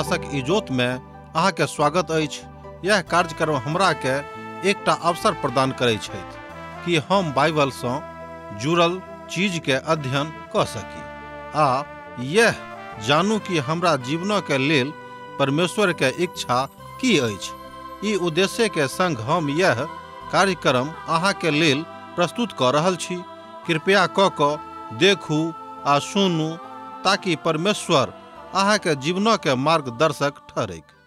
आशक इजोत में अहाँ के स्वागत अछि। यह कार्यक्रम हमरा के एकटा अवसर प्रदान करै छथि कि हम बाइबल सँ जुड़ल चीज के अध्ययन क सकी आ यह जानू कि हमरा जीवन के लेल परमेश्वर के इच्छा की अछि। ई उद्देश्य के संग हम यह कार्यक्रम अहाँ के लेल प्रस्तुत क रहल छी। कृपया क देखू आ सुनू ताकि परमेश्वर अहाँ के जीवन के मार्गदर्शक ठहरैक।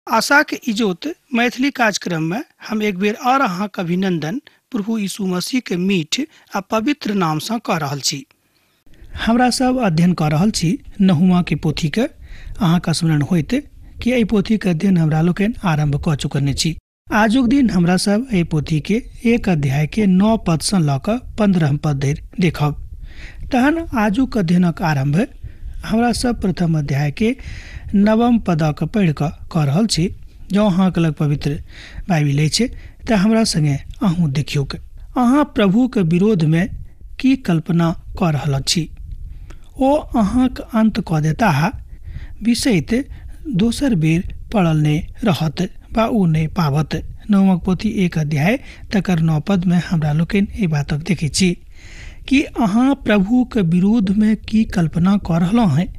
आशा के इजोत मैथिली कार्यक्रम में हम एक बेर और अहाँ के अभिनंदन प्रभु यीशु मसीह के मीठ आ पवित्र नाम से कऽ रहल छी। हमरा सब अध्ययन कऽ रहल छी नहुमा के पोथी के। अहाँ के स्मरण होइत कि एहि पोथी के अध्ययन हमरा लोकनि आरंभ कऽ चुकने छी। आजुक दिन हमरा सब एहि पोथी के 1 अध्याय के 9 पद से लऽ कऽ 15 पद धरि देखब। तहन आजुक अध्ययनक आरंभ हमरा सब प्रथम अध्याय के 9 पदक पढ़ि कऽ रहल छी। जँ अहाँके लग पवित्र बाइबिल अछि तऽ हमरा संगे अहूँ देखियौक। अहाँ प्रभुके विरोधमे की कल्पना कऽ रहल छी? ओ अहाँके अंत कऽ देताह, विषैत दोसर बेर पड़ल नहि रहत वा ओ नहि पाबत। 9 पोथी 1 अध्याय तकर 9 पदमे हमरा लोकनि एहि बातक देखै छी कि अहाँ प्रभुके विरोधमे की कल्पना कऽ रहलहुँ हैं।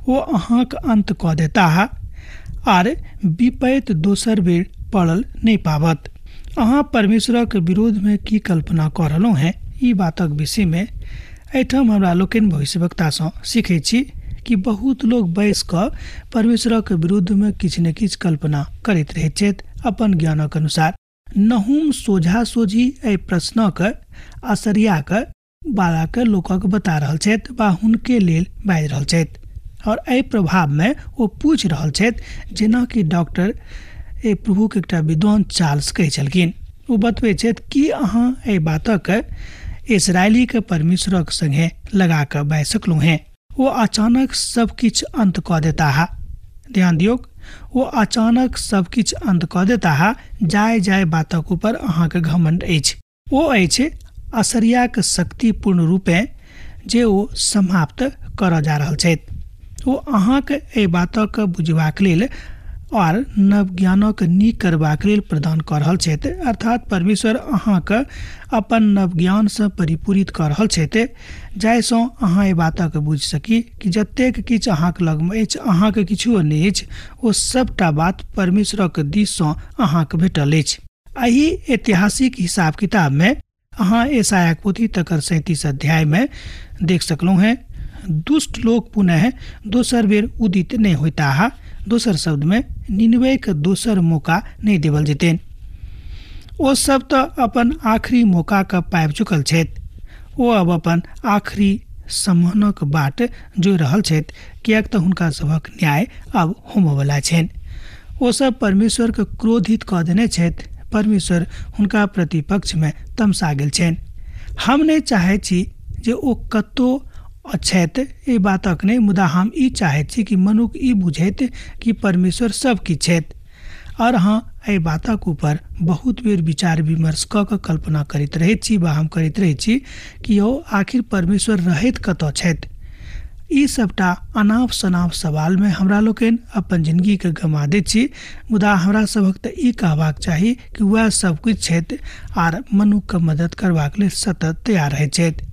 ओ अहाँके अंत कऽ देताह आर विपैत दोसर बेर पड़ल नहि पाबत। अहाँ परमेश्वरक विरोधमे की कल्पना कऽ रहलहुँ हैं, ई बातक विषयमे एहिठाम हमरा लोकनि भविष्यवक्तासँ सीखै छी कि बहुत लोग बैस कऽ परमेश्वरक विरुद्धमे किछु ने किछु कल्पना करैत रहैत छथि अपन ज्ञानक अनुसार। नहुम सोझा सोझी एहि प्रश्नक असरियाक बालाके लोकक बता रहल छथि वा हुनके लेल बाजि रहल छथि और एहि प्रभावमे ओ पूछि रहल छथि, जेनाकि डॉक्टर ए प्रभुके एकटा विद्वान चार्ल्स कहै छलखिन। ओ बतबै छथि कि अहाँ एहि बातक इसराइलीके परमेश्वरक संगे लगा कऽ बाजि सकलहुँ हेँ। ओ अचानक सब किछु अंत कऽ देताह। ध्यान दियौक, ओ अचानक सब किछु अंत कऽ देताह। जाय जाय बातक ऊपर अहाँके घमंड अछि। ओ अछि असरियाके शक्ति पूर्ण रूपे जे ओ समाप्त करऽ जा रहल छथि। ओ अहाँके एहि बातक बुझबाक लेल और नव ज्ञानक नीक करबाक लेल प्रदान कऽ रहल छथि। अर्थात परमेश्वर अहाँके अपन नव ज्ञानसँ परिपूरित कऽ रहल छथि, जाहिसँ अहाँ एहि बातके बुझि सकी कि जतेक किछु अहाँके लगमे अछि, अहाँके किछुओ नहि अछि, ओ सभटा बात परमेश्वरक दिससँ अहाँके भेटल अछि। एहि ऐतिहासिक हिसाब किताबमे अहाँ यशायाह पोथी तकर 37 अध्यायमे देख सकलहुँ हेँ, दुष्ट लोक पुनः दोसर बेर उदित नहि होइताह। दोसर शब्दमे निनवेके दोसर मौका नहि देवल जेतनि। ओ सब तऽ अपन आखिरी मौकाके पाबि चुकल छथि। ओ अब अपन आखिरी सम्मानक बाट जोड़ि रहल छथि, किएक तऽ हुनका सभक न्याय अब होमयवला छनि। ओ सब परमेश्वरके क्रोधित कऽ देने छथि। परमेश्वर हुनका प्रतिपक्षमे तमसा गेल छनि। हम नहि चाहैत छी जे ओ कतहु छथि एहि बातक नहि, मुदा हम ई चाहैत छी कि मनुख ई बुझैत कि परमेश्वर सब किछु छथि। और अहाँ एहि बातक ऊपर बहुत बेर विचार विमर्श कऽ कऽ कल्पना करैत रहैत छी वा हम करैत रहैत छी कि यौ आखिर परमेश्वर रहैत कतऽ छथि। ई सबटा अनाप शनाप सवालमे हमरा लोकनि अपन जिन्दगीके गमा दैत छी, मुदा हमरा सभक तऽ ई कहबाक चाही कि वएह सब किछु छथि आर मनुखके मदद करबाक लेल सतत तैयार रहैत छथि।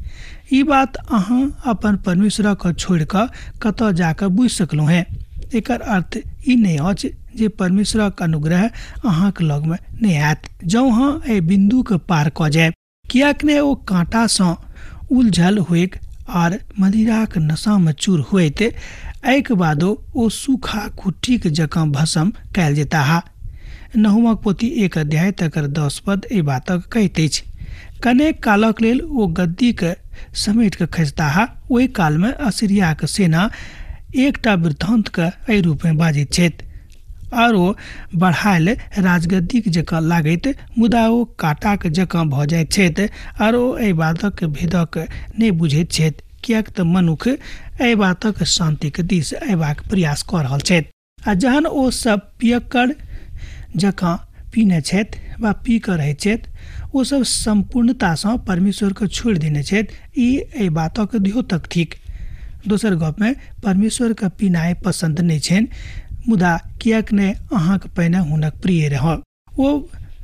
ई बात अहाँ अपन परमेश्वरके छोड़ि कऽ कतऽ जाकऽ बुझि सकलहुँ हेँ। एकर अर्थ ई नहि अछि जे परमेश्वरक अनुग्रह अहाँके लगमे नहि आयत जँ अहाँ एहि बिन्दुके पार कऽ जायब। किएक ने ओ काँटासँ उलझल होइक आर मदिराक नशामे चूर होइत, एहिके बादो ओ सूखा कुट्टीक जकाँ भस्म कयल जेताह। नहुमक पोथी 1 अध्याय तकर 10 पद एहि बातक कहैत अछि। कनेक कालक लेल ओ गद्दीके समेट कऽ खसिताह। ओहि कालमे असीरियाक सेना एकटा वृत्तान्तके एहि रूपमे बाजैत छथि, आर ओ बढ़ायल राजगद्दीक जकाँ लागैत, मुदा ओ काँटाक जकाँ भऽ जाइत छथि आर ओ एहि बातक भेदक नहि बुझैत छथि, किएक तऽ मनुख एहि बातक शान्तिक दिस अयबाक प्रयास कऽ रहल छथि। आ जहन ओ सब पियक्कड़ जकाँ पीने छथि वा पी कऽ रहैत छथि, ओ सब सम्पूर्णतासँ परमेश्वरके छोड़ि देने छथि। ई एहि बातक द्योतक थिक। दोसर गपमे परमेश्वरके पीनाइ पसन्द नहि छनि, मुदा किएक नहि अहाँके पहिने हुनक प्रिय रहऽ। ओ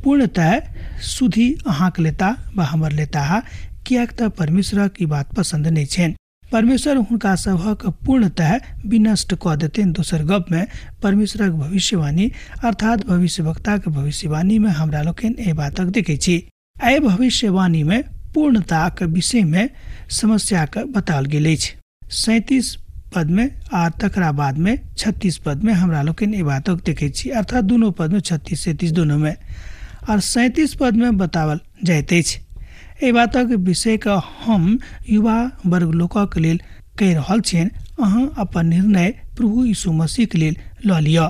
पूर्णतः सुधि अहाँके लेता वा हमर लेताह, किएक तऽ परमेश्वरक ई बात पसन्द नहि छनि। परमेश्वर हुनका सभक पूर्णतः विनष्ट कऽ देतनि। दोसर गपमे परमेश्वरक भविष्यवाणी अर्थात भविष्यवक्ताक भविष्यवाणीमे हमरा लोकनि एहि बातक देखै छी। एहि भविष्यवाणीमे पूर्णताक विषयमे समस्याके बताओल गेल अछि। 37 पदमे आ तकरा बादमे 36 पदमे हमरा लोकनि एहि बातक देखै छी, अर्थात दुनू पदमे 36 37 दुनूमे आर 37 पदमे बताओल जाइत अछि। एहि बातक विषयके हम युवा वर्ग लोकक लेल कहि रहल छियनि, अहाँ अपन निर्णय प्रभु यीशु मसीहके लेल लऽ लिअ।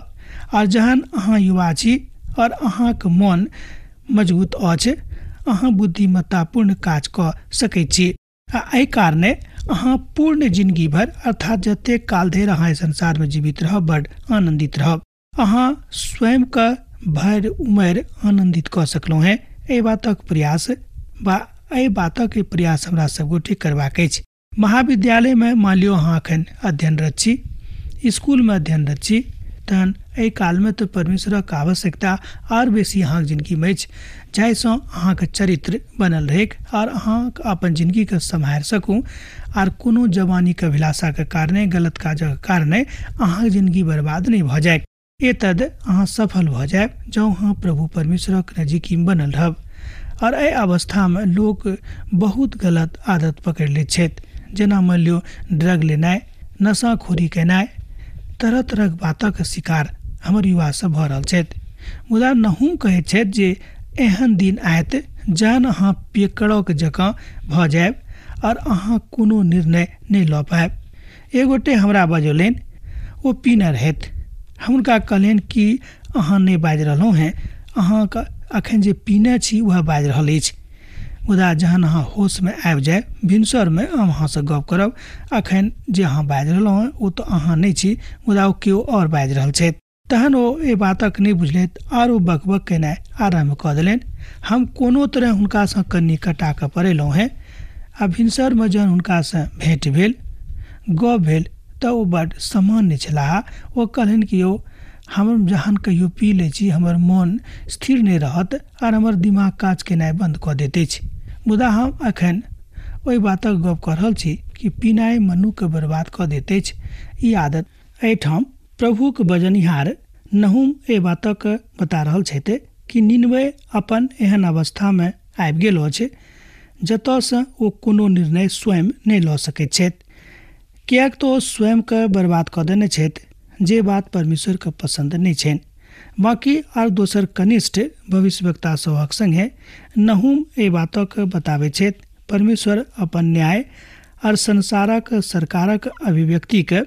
आर जहन अहाँ युवा छी और अहाँके मन मजबूत अछि, अहाँ बुद्धिमत्तापूर्ण काज कऽ सकैत छी आ एहि कारणे अहाँ पूर्ण जिंदगी भर अर्थात जतेक काल धरि अहाँ एहि संसारमे जीवित रहब बड आनन्दित रहब। अहाँ स्वयंके भरि उमेर आनन्दित कऽ सकलहुँ हेँ। एहि बातक प्रयास वा एहि बातक प्रयास हमरा सब गोटे करबाक अछि। महाविद्यालयमे मान लियौ अहाँ एखन अध्ययनरत छी, स्कूलमे अध्ययनरत छी, तहन एहि कालमे तऽ परमेश्वरक आवश्यकता आर बेसी अहाँके जिन्दगीमे अछि, जाहिसँ अहाँके चरित्र बनल रहैक आर अहाँ अपन जिन्दगीके सम्हारि सकू आर कोनो जवानीके अभिलाषाके कारणे गलत काजक कारणे अहाँके जिन्दगी बर्बाद नहि भऽ जाय। एतद अहाँ सफल भऽ जायब जँ अहाँ प्रभु परमेश्वरक नजीकीमे बनल रहब। और एहि अवस्थामे लोक बहुत गलत आदत पकड़ि लैत छथि, जेना मानि लियौ ड्रग लेनाइ, नशाखोरी केनाइ, तरह तरहक बातक शिकार हमर युवा सब भऽ रहल छथि। मुदा नहूम कहैत छथि जे एहन दिन आयत जहन अहाँ पियक्कड़क जकाँ भऽ जायब और अहाँ कोनो निर्णय नहि लऽ पायब। एक गोटे हमरा बजौलनि, ओ पीने रहथि। हम हुनका कहलियनि कि अहाँ नहि बाजि रहलहुँ हेँ, अहाँके अखन जे पीने छी वएह बाजि रहल अछि। मुदा जहन अहाँ होशमे आबि जायब भिनसरमे हम अहाँसँ गप करब। अखन जे अहाँ बाजि रहलहुँ हेँ ओ तऽ अहाँ नहि छी, मुदा ओ केओ आओर बाजि रहल छथि। तहन ओ एहि बातक नहि बुझलथि आर ओ बकबक केनाइ आरम्भ कऽ देलनि। हम कोनो तरह हुनकासँ कन्नी कटा कऽ पड़ेलहुँ हेँ आ भिनसरमे जहन हुनकासँ भेँट भेल, गप भेल, तऽ ओ बड सामान्य छलाह। ओ कहलनि कि यौ हम जहन कहियो पी लै छी हमर मोन स्थिर नहि रहत आर हमर दिमाग काज केनाइ बंद कऽ दैत अछि। मुदा हम एखन ओहि बातक गप कऽ रहल छी कि पीनाइ मनुखके बर्बाद कऽ दैत अछि। ई आदत एहिठाम प्रभुक बजनिहार नहूम एहि बातक बता रहल छथि कि निनवे अपन एहन अवस्थामे आबि गेल अछि जतयसँ ओ कोनो निर्णय स्वयं नहि लऽ सकैत छथि, किएक तऽ ओ स्वयंके बर्बाद कऽ देने छथि, जे बात परमेश्वरके पसन्द नहि छनि। बाँकी आर दोसर कनिष्ठ भविष्यवक्ता सभक संगे नहूम एहि बातक बताबैत छथि। परमेश्वर अपन न्याय आर संसारक सरकारक अभिव्यक्तिके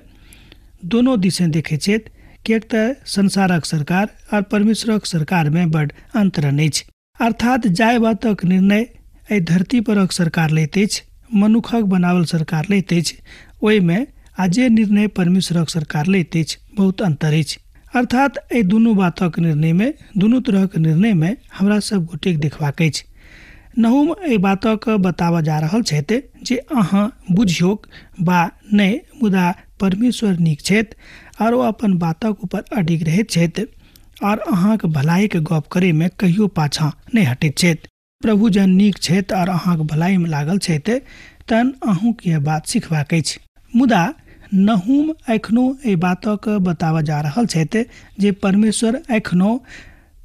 दोनो दिशे देखैत छथि, किएक तऽ संसारक सरकार आर परमेश्वरक सरकारमे बड अन्तर अछि। अर्थात जाहि बातक निर्णय एहि धरती परक सरकार लैत अछि, मनुखक बनावल सरकार लैत अछि, ओहिमे आ जे निर्णय परमेश्वरक सरकार लैत अछि बहुत अन्तर अछि। अर्थात एहि दुनू बातक निर्णयमे, दुनू तरहक निर्णयमे हमरा सब गोटेक देखबाक अछि। नहूम एहि बातक बताबऽ जा रहल छथि जे अहाँ बुझियोक बा नहि, मुदा परमेश्वर नीक छथि आर ओ अपन बातक ऊपर अडिग रहैत छथि आर अहाँक भलाइके गप करैमे कहियो पाछाँ नहि हटैत छथि। प्रभु जहन नीक छथि आर अहाँक भलाइमे लागल छथि तहन अहूँके यह बात सिखबाक अछि। मुदा नहूम एखनो एहि बातक बताबऽ जा रहल छथि जे परमेश्वर एखनो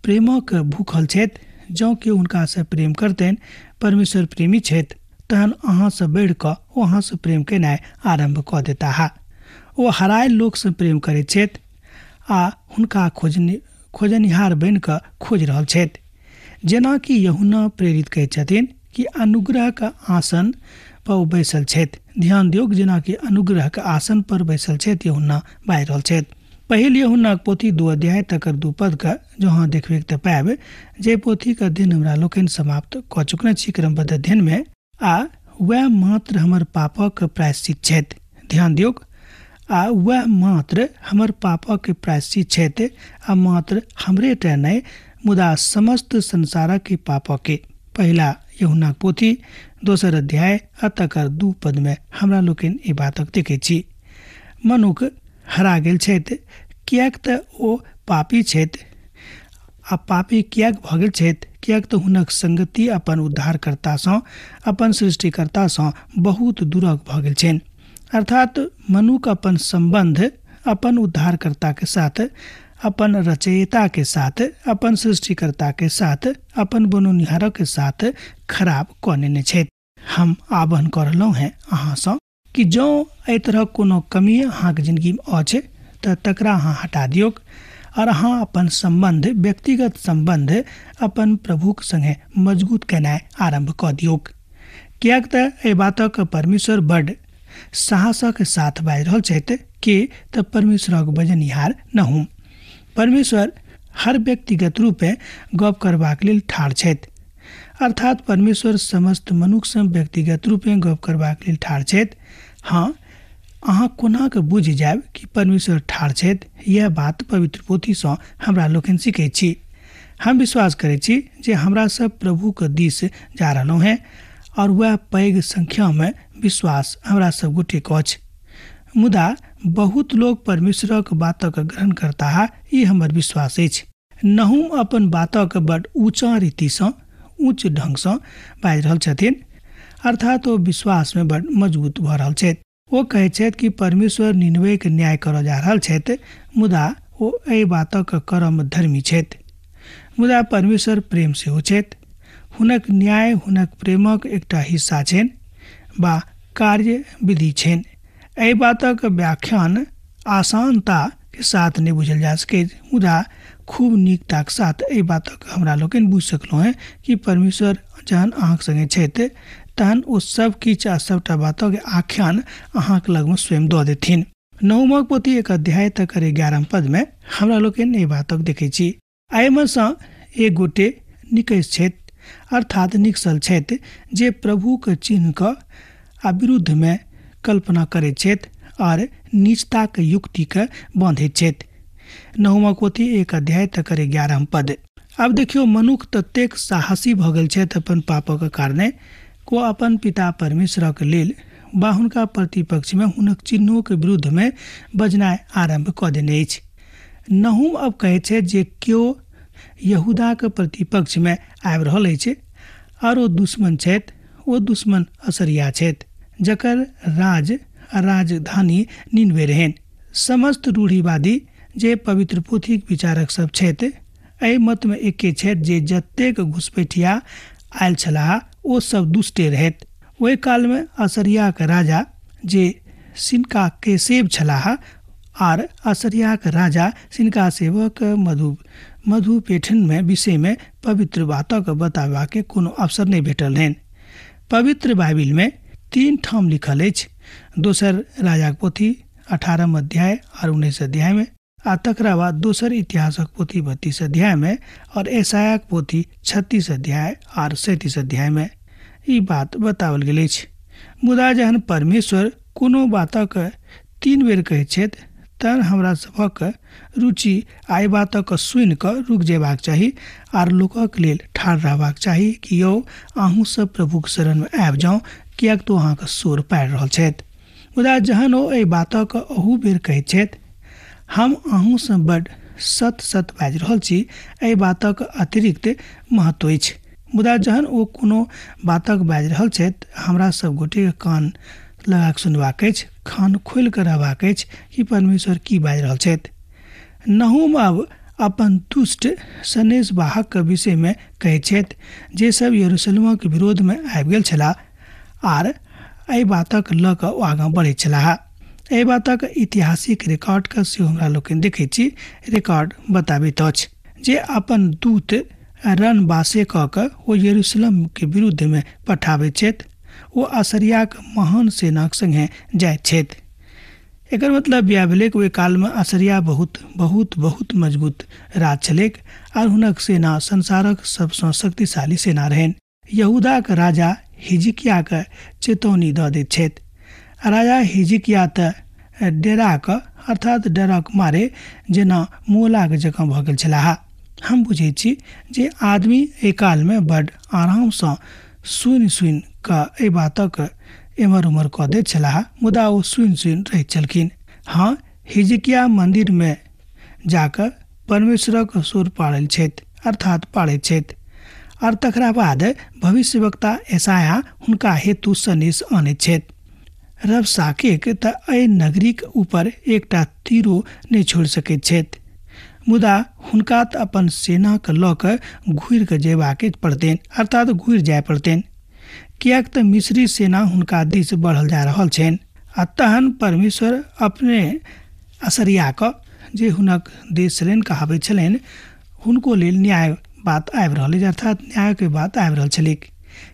प्रेमक भूखल छथि। जँ केओ हुनकासँ प्रेम करतनि, परमेश्वर प्रेमी छथि, तहन अहाँसँ बढ़ि कऽ ओ अहाँसँ प्रेम केनाइ आरम्भ कऽ देताह। ओ हरायल लोकसँ प्रेम करैत छथि आ हुनका खोजनिहार बनि कऽ खोजि रहल छथि। जेनाकि यूहन्ना प्रेरित कहैत छथिन कि अनुग्रहक आसन पर ओ बैसल छथि। ध्यान दियौक, जेनाकि अनुग्रहक आसन पर बैसल छथि यूहन्ना बाजि रहल छथि। पहिल यूहन्नाक पोथी 2 अध्याय तकर 2 पदके जँ अहाँ देखबैक तऽ पायब जे पोथीके अध्ययन हमरा लोकनि समाप्त कऽ चुकने छी क्रमबद्ध अध्ययनमे, आ वएह मात्र हमर पापक प्रायश्चित छथि। ध्यान दियौक, आ वएह मात्र हमर पापक प्रायश्चित छथि, आ मात्र हमरे टा नहि मुदा समस्त संसारक पापके। पहिला यूहन्नाक पोथी 2 अध्याय आ तकर 2 पदमे हमरा लोकनि ई बातक देखै छी। मनुख हरा गेल छथि किएक तऽ ओ पापी छथि, आ पापी किएक भऽ गेल छथि? किएक तऽ हुनक संगति अपन उद्धारकर्तासँ, अपन सृष्टिकर्तासँ बहुत दूरक भऽ गेल छनि। अर्थात मनुख अपन सम्बन्ध अपन उद्धारकर्ताके साथ, अपन रचयिताके साथ, अपन सृष्टिकर्ताके साथ, अपन बनौनिहारके साथ खराब कऽ नेने छथि। हम आह्वान कऽ रहलहुँ हेँ अहाँसँ कि जँ एहि तरहक कोनो कमी अहाँके जिन्दगीमे अछि तऽ तकरा अहाँ हटा दियौक और अहाँ अपन सम्बन्ध, व्यक्तिगत सम्बन्ध अपन प्रभुक संगे मजबूत केनाइ आरम्भ कऽ दियौक। किएक तऽ एहि बातक परमेश्वर बड साहसक साथ बाजि रहल छथि कि तऽ परमेश्वरक बजनिहार नहूम। परमेश्वर हर व्यक्तिगत रूपे गप करबाक लेल ठाढ़ छथि। अर्थात परमेश्वर समस्त मनुखसँ व्यक्तिगत रूपे गप करबाक लेल ठाढ़ छथि। हाँ, अहाँ कोना कऽ बुझि जायब कि परमेश्वर ठाढ़ छथि? यह बात पवित्र पोथीसँ हमरा लोकनि सीखै छी। हम विश्वास करै छी जे हमरा सब प्रभुके दिस जा रहलहुँ हेँ और वएह पैघ संख्यामे विश्वास हमरा सब गोटेके अछि। मुदा बहुत लोक परमेश्वरक बातक ग्रहण करताह, ई हमर विश्वास अछि। नहूम अपन बातक बड ऊँचा रीतिसँ, ऊँच ढङ्गसँ बाजि रहल छथिन। अर्थात ओ विश्वासमे बड मजबूत भऽ रहल छथि। ओ कहै छथि कि परमेश्वर निनवेके न्याय करऽ जा रहल छथि, मुदा ओ एहि बातक करम धर्मी छथि। मुदा परमेश्वर प्रेम सेहो छथि। हुनक न्याय हुनक प्रेमक एकटा हिस्सा छनि बा कार्य विधि छनि। एहि बातक व्याख्यान आसानता के साथ नहि बुझल जा सकैत, मुदा खूब नीकताक साथ एहि बातक हमरा लोकनि बुझि सकलहुँ हेँ कि परमेश्वर जहन अहाँक संगे छथि तहन ओ सब किछु आ सबटा बातक आख्यान अहाँक लगमे स्वयं दऽ देथिन। नहूमक पोथी 1 अध्याय तकर 11 पदमे हमरा लोकनि एहि बातक देखै छी। एहिमे सँ एक गोटे निकसि छथि, अर्थात निकसल छथि, जे प्रभुके चिन्ह कऽ आ विरुद्धमे कल्पना करैत छथि आर नीचताक युक्तिके बाँधैत छथि। नहूमक पोथी 1 अध्याय तकर 11 पद। आब देखियौ, मनुख ततेक साहसी भऽ गेल छथि अपन पापक कारणे को अपन पिता परमेश्वरक लेल बा हुनका प्रतिपक्षमे हुनक चिन्होके विरुद्धमे बजनाइ आरम्भ कऽ देने अछि। नहूम अब कहै छै जे केओ यहूदाक प्रतिपक्षमे आबि रहल अछि आओर ओ दुश्मन छथि। ओ दुश्मन असरिया छथि, जकर राज राजधानी निनवे रहनि। समस्त रूढ़िवादी जे पवित्र पोथीक विचारक सब छथि एहि मतमे एके छथि जे जतेक घुसपैठिया आयल छलाह ओ सब दुष्टे रहथि। ओहि कालमे असरियाक राजा जे सिनका केसेब छलाह आर असरियाक राजा सिनका सेवक मधुपेठनमे विषयमे पवित्र बातक बताबबाके कोनो अवसर नहि भेटल रहनि। पवित्र बाइबिलमे 3 ठाम लिखल अछि, दोसर राजाक पोथी 18 अध्याय और 19 अध्यायमे, आ तकरा बाद दोसर इतिहासक पोथी 32 अध्यायमे और एसायाक पोथी 36 अध्याय और 37 अध्यायमे ई बात बताओल गेल अछि। मुदा जहन परमेश्वर कोनो बातक 3 बेर कहै छथि तहन हमरा सभक रुचि एहि बातक सुनि कऽ रुकि जयबाक चाही आर लोकक लेल ठाढ़ रहबाक चाही कि यौ अहूँ सब प्रभुक शरणमे आबि जाउ, किएक तऽ अहाँके शोर पारि रहल छथि। मुदा जहन ओ एहि बातक अहू बेर कहैत छथि, हम अहूँसँ बड सत सत बाजि रहल छी, एहि बातक अतिरिक्त महत्व अछि। मुदा जहन ओ कोनो बातक बाजि रहल छथि हमरा सब गोटेके कान लगा कऽ सुनबाक अछि, कान खोलि कऽ रहबाक अछि कि परमेश्वर की बाजि रहल छथि। नहूम अब अपन दुष्ट सनेश वाहकके विषयमे कहै छथि जे सब यरूशलेमक विरोधमे आबि गेल छलाह आर एहि बातक लऽ कऽ ओ आगाँ बढ़ैत छलाह। एहि बातक ऐतिहासिक रिकॉर्डके सेहो हमरा लोकनि देखै छी। रिकॉर्ड बताबैत अछि जे अपन दूत रणबासे कऽ कऽ ओ यरूशलेमके विरुद्धमे पठाबैत छथि। ओ असरियाक महान सेनाक सङ्गे जाइत छथि। एकर मतलब इएह भेलैक ओहि कालमे असरिया बहुत बहुत बहुत मजबूत राज छलैक आर हुनक सेना संसारक सबसँ शक्तिशाली सेना रहनि। यहूदाक राजा हिजकियाके चेतौनी दऽ दैत छथि। राजा हिजकिया तऽ डेराक अर्थात डरक मारे जेना मोलाक जकाँ भऽ गेल छलाह। हम बुझै छी जे आदमी एहि कालमे बड आरामसँ सुनि सुनि कऽ एहि बातक एम्हर उम्हर कऽ दैत छलाह, मुदा ओ सुनि सुनि रहैत छलखिन। हँ, हिजकिया मन्दिरमे जाकऽ परमेश्वरक सुर पाड़ल छथि अर्थात पाड़ैत छथि और तकरा बाद भविष्यवक्ता एसाया हुनका हेतु सनेस आनैत छथि। रबसाकेक तऽ एहि नगरीक ऊपर एकटा तीरो नहि छोड़ि सकैत छथि, मुदा हुनका तऽ अपन सेनाके लऽ कऽ घुरि कऽ जयबाके पड़तनि अर्थात घुरि जाय पड़तनि, किएक तऽ मिस्री सेना हुनका दिस बढ़ल जा रहल छनि। आ तहन परमेश्वर अपने असरियाके जे हुनक देश छलनि कहाबै छलनि हुनको लेल न्याय बात आबि रहल अछि अर्थात न्यायके बात आबि रहल छलैक।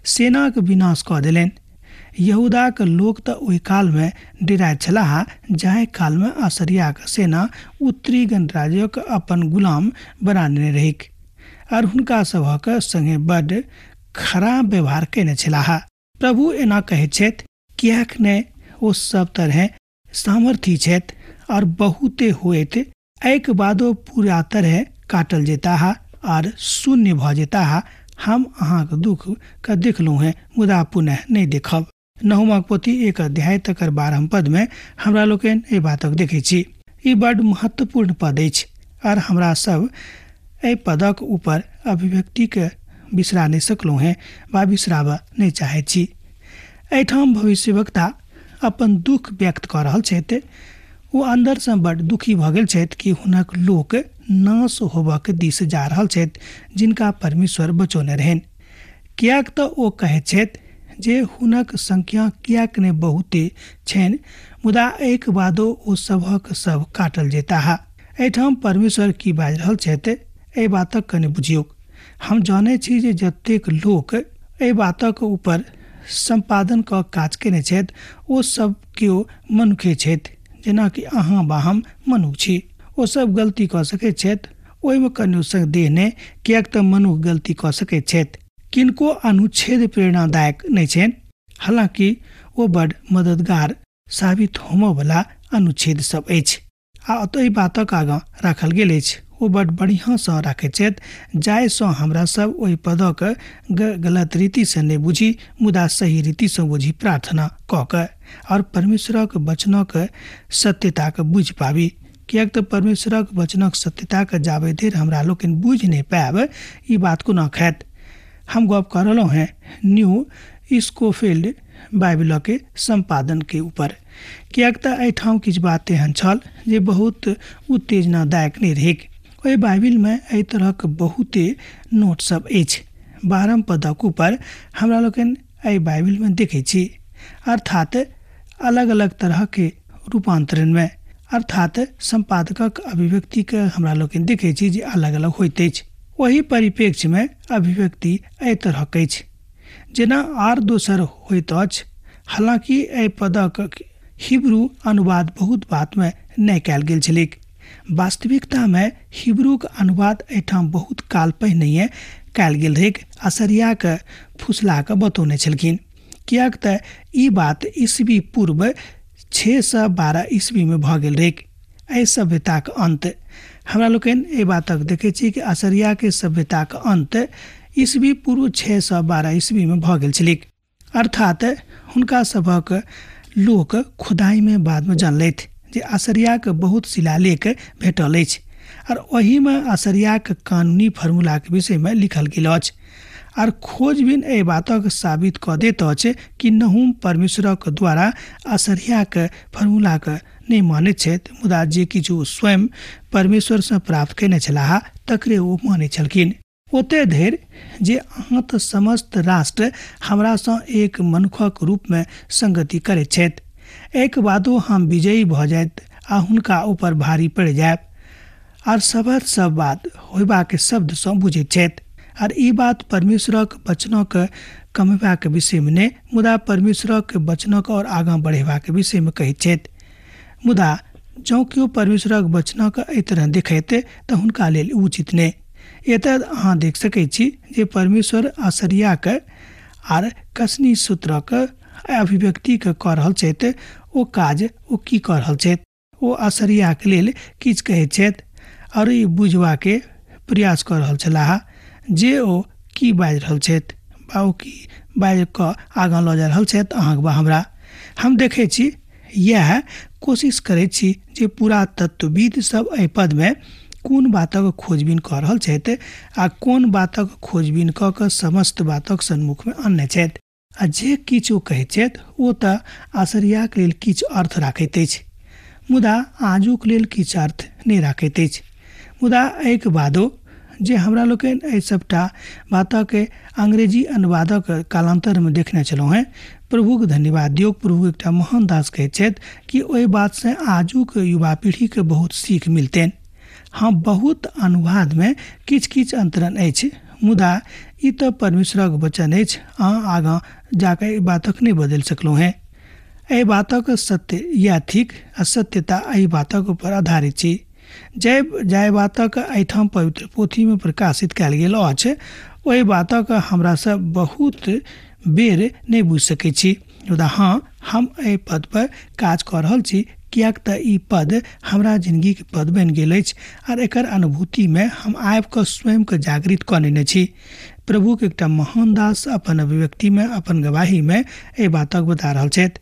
सेनाके विनाश कऽ देलनि। यहूदाक लोक तऽ ओहि कालमे डेराइत छलाह जाहि कालमे असरियाक सेना उत्तरी गणराज्यक अपन गुलाम बना लेने रहैक और हुनका सभक संगे बड खराब व्यवहार कयने छलाह। प्रभु एना कहैत छथि, किएक नहि ओ सब तरहे सामर्थी छथि और बहुते होइत एहिके बादो पूरा तरहे काटल जेताह और शून्य भऽ जेताह। हम अहाँके दुख के देखलहुँ हेँ, मुदा पुनः नहि देखब। नहुमक पोथी 1 अध्याय तकर 12 पदमे हमरा लोकनि एहि बातक देखै छी। ई बड महत्वपूर्ण पद अछि और हमरा सब एहि पदक ऊपर अभिव्यक्तिके बिसरा नहि सकलहुँ हेँ वा बिसराबऽ नहि चाहैत छी। एहिठाम भविष्यवक्ता अपन दुख व्यक्त कऽ रहल छथि। ओ अन्दरसँ बड दुखी भऽ गेल छथि कि हुनक लोक नाश होबऽके दिस जा रहल छथि जिनका परमेश्वर बचौने रहनि। किएक तऽ ओ कहैत छथि जे हुनक संख्या किएक नहि बहुते छनि, मुदा एहिके बादो ओ सभक सब काटल जेताह। एहिठाम परमेश्वर की बाजि रहल छथि एहि बातक कनि बुझियौ। हम जानै छी जे जतेक लोक एहि बातक ऊपर सम्पादन कऽ काज कयने छथि ओ सब केओ मनुखे छथि, जेनाकि अहाँ वा हम मनुख छी। ओ सब गलती कऽ सकैत छथि, ओहिमे कनियो संदेह नहि, किएक तऽ मनुख गलती कऽ सकैत छथि। किनको अनुच्छेद प्रेरणादायक नहि छनि, हालांकि ओ बड मददगार साबित होमऽवला अनुच्छेद सब अछि आ ओतऽ एहि बातक आगाँ राखल गेल अछि। ओ बड बढ़िआँसँ राखैत छथि जाहिसँ हमरा सब ओहि पदक गलत रीतिसँ नहि बुझी, मुदा सही रीतिसँ बुझी प्रार्थना कऽ कऽ और परमेश्वरक वचनक सत्यताके बुझि पाबी किएक तऽ परमेश्वरक वचनक सत्यताके जाबे धरि हमरा लोकनि बुझि नहि पायब ई बात कोना खायत। हम गप कऽ रहलहुँ हेँ न्यू स्कोफील्ड बाइबिलके सम्पादनके ऊपर, किएक तऽ एहिठाम किछु बात एहन छल जे बहुत उत्तेजनादायक नहि रहैक। ओहि बाइबिलमे एहि तरहक बहुते नोटसभ अछि। 12 पदक ऊपर हमरा लोकनि एहि बाइबिलमे देखै छी, अर्थात अलग अलग तरहके रूपान्तरणमे, अर्थात सम्पादकक अभिव्यक्तिके हमरा लोकनि देखै छी जे अलग अलग होइत अछि। ओहि परिप्रेक्ष्यमे अभिव्यक्ति एहि तरहक अछि जेना आर दोसर होइत अछि। हालाँकि एहि पदक हिब्रू अनुवाद बहुत बातमे नहि कयल गेल छलैक। वास्तविकतामे हिब्रूक अनुवाद एहिठाम बहुत काल पहिनहिए कयल गेल रहैक। असरियाके फुसला कऽ बतौने छलखिन, किएक तऽ ई बात ईस्वी पूर्व 612 ईस्वीमे भऽ गेल रहैक। एहि सभ्यताक अन्त हमरा लोकनि एहि बातक देखै छी कि असरियाके सभ्यताक अन्त ईस्वी पूर्व 612 ईस्वीमे भऽ गेल छलैक। अर्थात हुनका सभक लोक खुदाइमे बादमे जानलथि जे असरियाके बहुत शिलालेख भेटल अछि आर ओहिमे असरियाके कानूनी फॉर्मूलाके विषयमे लिखल गेल अछि। आर खोजबीन एहि बातक साबित कऽ दैत अछि कि नहूम परमेश्वरक द्वारा असरियाके फॉर्मूलाके नहि मानैत छथि, मुदा जे किछु स्वयं परमेश्वरसँ प्राप्त कयने छलाह तकरे ओ मानैत छलखिन। ओते धरि जे अहाँ तऽ समस्त राष्ट्र हमरासँ एक मनुखक रूपमे संगति करैत छथि, एहिके बादो हम विजयी भऽ जायत आ हुनका ऊपर भारी पड़ि जायब। आर सबत सब बात होयबाक शब्दसँ बुझैत छथि। आर ई बात परमेश्वरक वचनक कमेबाक विषयमे नहि, मुदा परमेश्वरक वचनक और आगाँ बढ़ेबाक विषयमे कहैत छथि। मुदा जँ केओ परमेश्वरक वचनक एहि तरह देखैत तऽ हुनका लेल उचित नहि। एतऽ अहाँ देख सकै छी जे परमेश्वर असरियाके आर कसनी सूत्रक अभिव्यक्तिके कऽ रहल छथि। ओ काज ओ की कऽ रहल छथि? ओ असरियाके लेल किछु कहैत छथि आओर ई बुझबाके प्रयास कऽ रहल छलाह जे ओ की बाजि रहल छथि बा ओ की बाजि कऽ आगाँ लऽ जा रहल छथि अहाँके बा हमरा। हम देखै छी इएह कोशिश करै छी जे पुरातत्वविद सब एहि पदमे कोन बातक खोजबीन कऽ रहल छथि आ कोन बातक खोजबीन कऽ कऽ समस्त बातक सन्मुखमे अनने छथि। आ जे किछु ओ कहैत छथि ओ तऽ असरियाक लेल किछु अर्थ राखैत अछि, मुदा आजुक लेल किछु अर्थ नहि राखैत अछि। मुदा एहिके बादो जे हमरा लोकनि एहि सभटा बातक अंग्रेजी अनुवादक कालान्तरमे देखने छलहुँ हेँ, प्रभुके धन्यवाद दियौ। प्रभु एकटा महान दास कहैत छथि कि ओहि बातसँ आजुक युवा पीढ़ीके बहुत सीख मिलतनि। हँ, बहुत अनुवादमे किछु किछु अन्तरण अछि, मुदा ई तऽ परमेश्वरक वचन अछि। अहाँ आगाँ जाकऽ एहि बातक नहि बदलि सकलहुँ हेँ। एहि बातक सत्य इएह थिक आ सत्यता एहि बातक ऊपर आधारित छी। जाहि बातक एहिठाम पवित्र पोथीमे प्रकाशित कयल गेल अछि ओहि बातक हमरा सब बहुत बेर नहि बुझि सकै छी, मुदा हँ, हम एहि पद पर काज कऽ रहल छी, किएक तऽ ई पद हमरा जिनगीके पद बनि गेल अछि आर एकर अनुभूतिमे हम आबि कऽ स्वयंके जागृत कऽ नेने छी। प्रभुके एकटा महान दास अपन अभिव्यक्तिमे अपन गवाहीमे एहि बातक बता रहल छथि।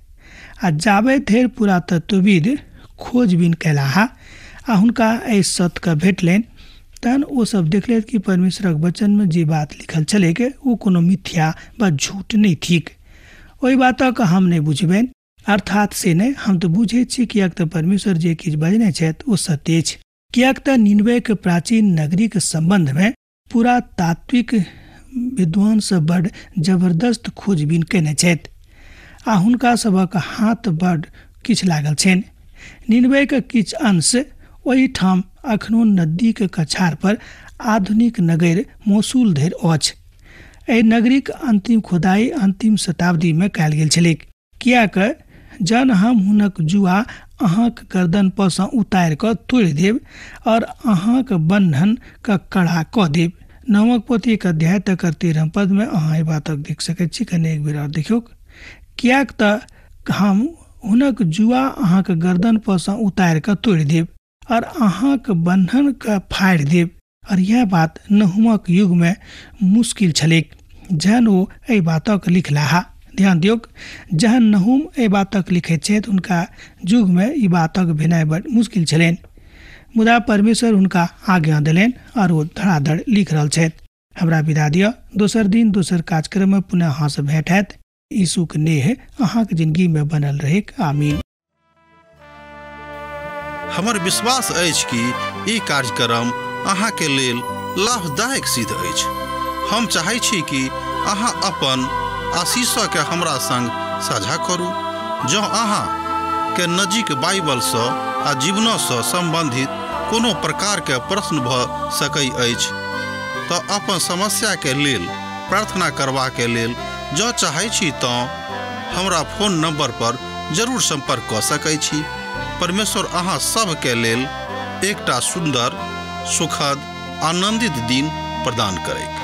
आ जाबे धरि पुरातत्वविद खोजबीन कयलाह आ हुनका एहि सत्यके भेटलनि, तहन ओसभ देखलथि कि परमेश्वरक वचनमे जे बात लिखल छलैक ओ कोनो मिथ्या वा झूठ नहि थिक। ओहि बातक हम नहि बुझबनि, अर्थात से नहि, हम तऽ बुझैत छी, किएक तऽ परमेश्वर जे किछु बजने छथि ओ सत्य अछि। किएक तऽ निनवेके प्राचीन नगरीके सम्बन्धमे पुरातात्विक विद्वान सब बड़ जबरदस्त खोजबीन कयने छथि आ हुनका सभक हाथ बड़ किछु लागल छनि। निनवेके किछु अंश ओहिठाम अखनो नदीके कछार पर आधुनिक नगर मोसूल धरि अछि। एहि नगरीक अन्तिम खुदाइ अन्तिम शताब्दीमे कयल गेल छलैक, किएक जन हम हुनक जुआ अहाँक गर्दन पर सँ उतारि कऽ तोड़ि देब और अहाँक बन्धन के कड़ा कऽ देब। नवक पोथी 1 अध्याय तकर 13 पदमे अहाँ एहि बातक देख सकैत छी। कने एक बेर और देखियौ। किएक तऽ हम हुनक जुआ अहाँक गर्दन पर सँ उतारि कऽ तोड़ि देब और अहाँक बन्धन के फाड़ि देब। और यह बात नहुमक युगमे मुश्किल छलैक जहन ओ एहि बातक लिखलाह। ध्यान दियौक, जहन नहुम एहि बातक लिखैत छथि हुनका युगमे ई बातक भेनाइ बड़ मुश्किल छलनि। मुदा परमेश्वर हुनका आज्ञा देलनि और ओ धड़ाधड़ लिख रहल छथि। हमरा विदा दिअ, दोसर दिन दोसर कार्यक्रम में पुनः अहाँसँ भेंट हैत। यीशुक नेह अहाँके जिंदगी में बनल रहेक। आमीन। हमर विश्वास अछि कि ई कार्यक्रम अहाँके लेल लाभदायक सिद्ध अछि। हम चाहै छी कि अहाँ अपन आशीषके हमरा संग साझा करू। जँ अहाँ के नजीक बाइबलसँ आ जीवनसँ संबंधित कोनो प्रकारके प्रश्न भऽ सकै अछि तऽ अपन समस्याके लेल प्रार्थना करबाके लेल जँ चाहै छी तँ हमरा फोन नंबर पर जरूर संपर्क कऽ सकै छी। परमेश्वर अहाँ सबके लेल एकटा सुंदर, सुखद, आनंदित दिन प्रदान करैक।